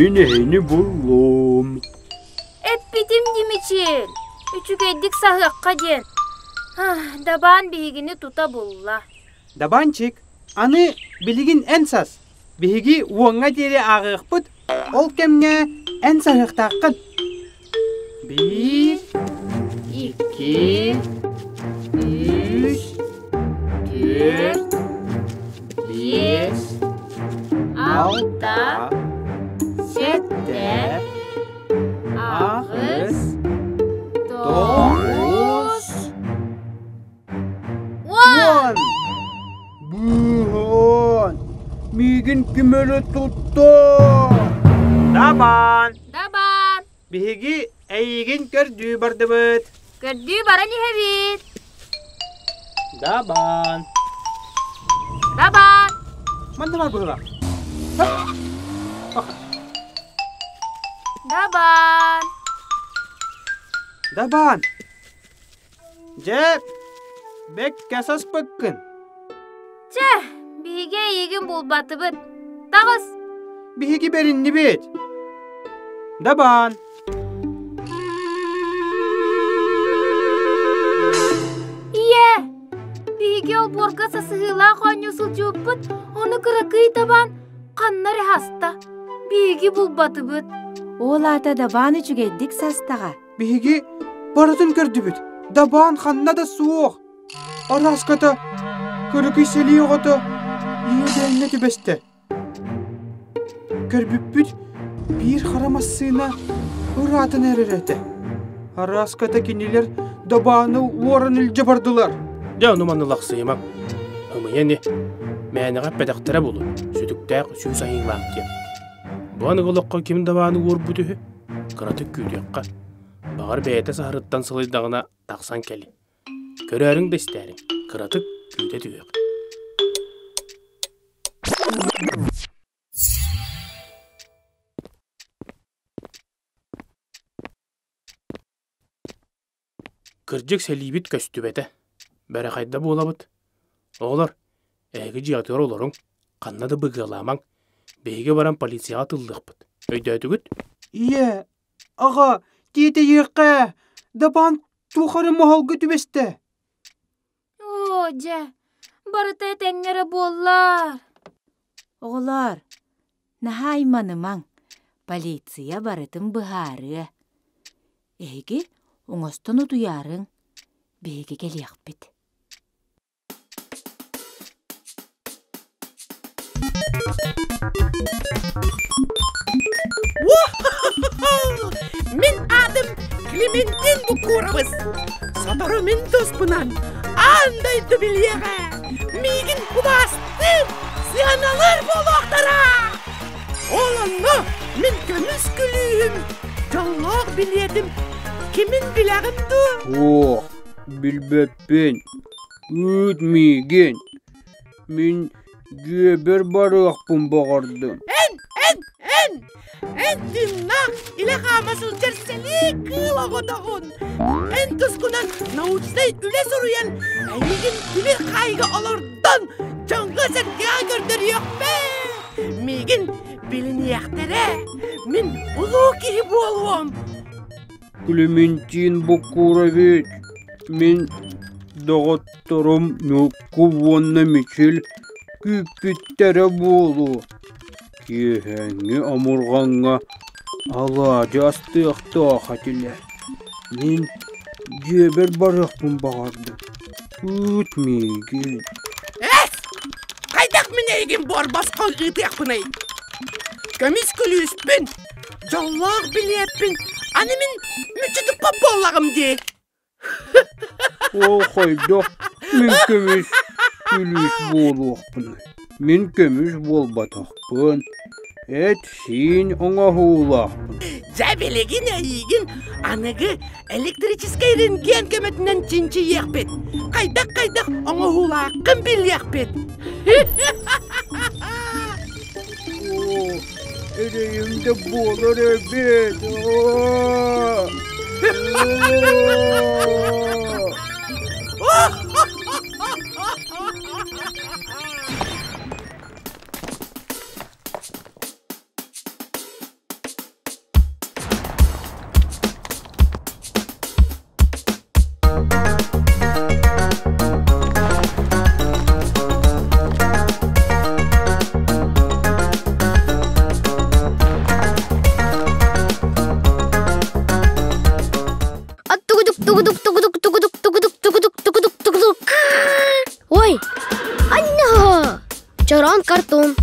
Мин эһини буллум. Эппитим дии Мичил, үчүгэйдик саһыахха диэн. Дабаан биһигини тута булла. Дабаанчик, аны билигин эн сас. Биһиги уоҥҥа диэри ааҕыахпыт, ол кэмҥэ эн саһыахтааххын. Биир, икки, үс, түөрт, биэс, алта, сэттэ, аҕыс, тоҕус, Уон! Быыһаан! Миигин ким эрэ тутта! Дабаан! Дабаан! Биһиги эйигин көрдүү бардыбыт. Көрдүү баран иһэбит. Дабаан. Дабаан. Манна бар быһыылаах. Дабаан. Дабаан. Дьэ, бэккэ саспыккын. Чэ, биһиги эйигин булбатыбыт. Таҕыс! Биһиги бэриннибит. Дабаан. Ийэ, биһиги олбуорга сасыһыылаах оонньуу сылдьыбыппыт, ону кыракый дабаан ханна эрэ хаста. Биһиги булбатыбыт. Ол аата дабаан үчүгэйдик састаҕа. Биһиги барытын көрдүбүт. Дабаан ханна да суох. Араската кыракый сэлии оҕото иэдээҥҥэ түбэстэ. Көрбүппүт биир хара массыына ыраатан эрэр этэ. Араската кинилэр дабааны уоран илдьэ бардылар. Дьэ ону маны лахсыйымаҥ. Ымыйа ини, мээнэҕэ эппэтэхтэрэ буолуо, сүтүктээх сүүс айыылаах диэн. Бу аныгы олоххо ким дабааны уорбут үһү? Кыратык күүтүөххэ. Баҕар бэйэтэ саһарыттан сылыйдаҕына тахсан кэлиэ. Көрөөрүҥ да истээриҥ, кыратык күүтэ түһүөх. Кырдьык сэлиибит көстүбэтэ, бэрэхайда буолабыт. Оҕолор, эһиги дьиэҕитигэр олоруҥ, ханна да быгыалаамаҥ, биһиги баран полицияҕа тыллыахпыт. Өйдөөтүгүт? Ийэ, аҕа, тиэтэйиэххэ, Дабаан туох эрэ моһолго түбэстэ. Оо, дьэ, барыта этэҥҥэ эрэ буоллар. Оҕолоор, наһаа айманымаҥ, полиция барытын быһаарыа. Эһиги оҥостон утуйаарыҥ, биһиги кэлиэхпит. Мин аатым Клементин Буккуровыз. Сотору мин туспунан аан дойду билиэҕэ. Миигин убаастыыр, сыаналыыр буолуохтара. Ол онно мин көмүс күлүүһүм, дьоллоох билиэтим кимин билэҕин дуо? Ох, билбэппин. Ыыт миигин. Мин дьиэбэр барыахпын баҕардым. Эн, эн, эн! Эн тыыннаах, илэ хаама сылдьар сэлии кыыл оҕотоҕун! Эн тускунан научнай үлэ суруйан, эйигин тимир хаайга олордон, дьоҥҥо-сэргэҕэ көрдөрүөхпэ! Миигин билиниэхтэрэ! Мин улуу киһи буолуом! Клементин Букурович, мин доҕотторум Ньукку уонна Мичил күүппүттэрэ буолуо. Киэһээҥҥи омурҕаҥҥа алаадьы астыахтаах этилэр. Мин дьиэбэр барыахпын баҕардым. Ыыт миигин. Эс! Хайдах мин эйигин буор-босхо ыытыахпыный? Көмүс күлүүспүн, дьоллоох билиэппин аны мин мүччү туппат буоллаҕым дии. Ол хайдах мин көмүс күлүүс буолуохпунуй? Мин көмүс буолбатахпын, эт-сиин оҥоһуулаахпын. Дьэ билигин эйиигин аныгы электрическэй рентген көмөтүнэн чинчийиэхпит. Хайдах-хайдах оҥоһуулааххын билиэхпит. Оо, эрэйим да буолар эбит. Чороон картон.